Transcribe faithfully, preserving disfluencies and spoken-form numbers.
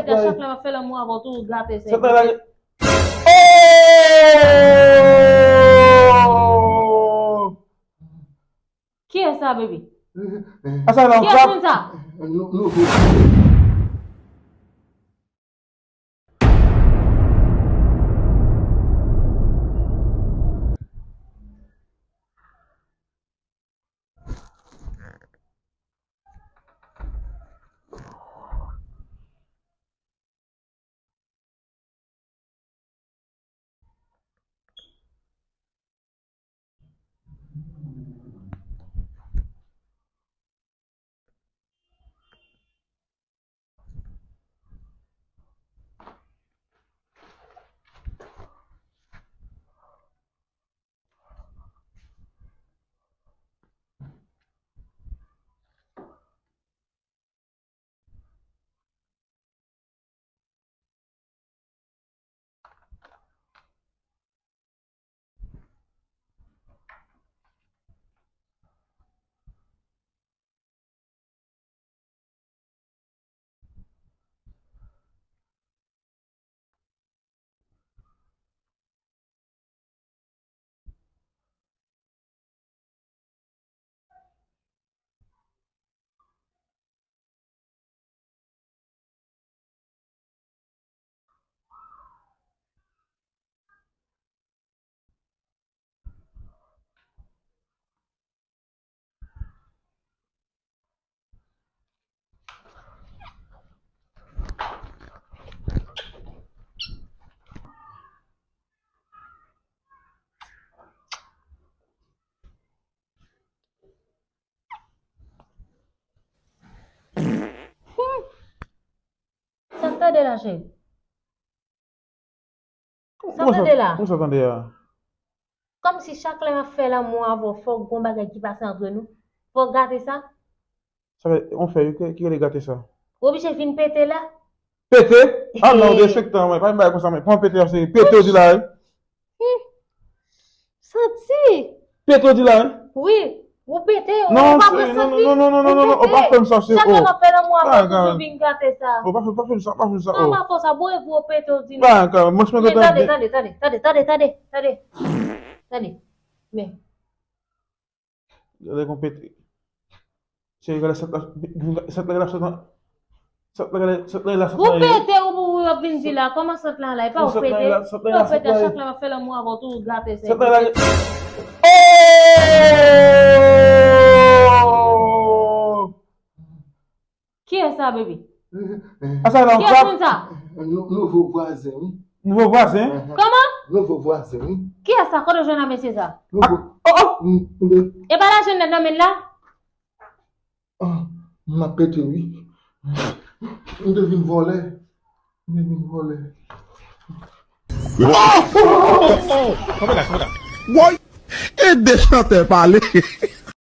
Chak lè m ap fè lanmou avè w, toujou gate se. Oh! Kiyès sa, baby? Asa nan kiyès moun sa? Sa m tande la, cheri? Sa m tande la? Kòmsi chak lè m ap fè lanmou avè w, fòk gon bagay ki pase antre nou? Fòk gate sa? Sa fè, on fè, ki, ki rele gate sa? Ou oblije vin pete la? Pete? Ah non, dezenfektan, mwen, pa yon bagay konsa, mwen. Pran pete, se pete w di la, wi. Hmm. Santi. Pete w di la, wi. Wi, ou pete, ou pa pran santi. Non, non, non, non, non, non, ou pa fè m sa, se, oh. Chak lè m ap fè lanmou avè w, toujou vin gate sa. Oh, pa fè, pa fè m sa, pa fè m sa, oh. Mwen pa fè w sa, bon, e pou w pete w di non. Ba, ka, mwen, mwen, men tande, tande, tande, tande, tande, tande, tande. Tande. Men. Gade konpete. Cheri, gade sant la, sant la, gade sant la. Sant la, gade, sant la, sant la. Ou pete, ou, ou, ou ap vin di la, kòman sant la la, e pa ou pete. E pa ou pete, chak lè m ap fè lanmou avè w, toujou gate se. Sant la, gade. Oh! Kiyès sa, baby? Asa nan kiyès moun sa? Nou, nouvo vwazen, wi. Nouvo vwazen? Kòman? Nouvo vwazen, wi. Kiyès sa? Kote w jwenn a mesye sa? Nouvo. Oh, oh! E pa lajan nèt nan men l la? Ah, m ap pete, wi. M te vin vòlè. M te vin vòlè. Woy! E de chantè pale.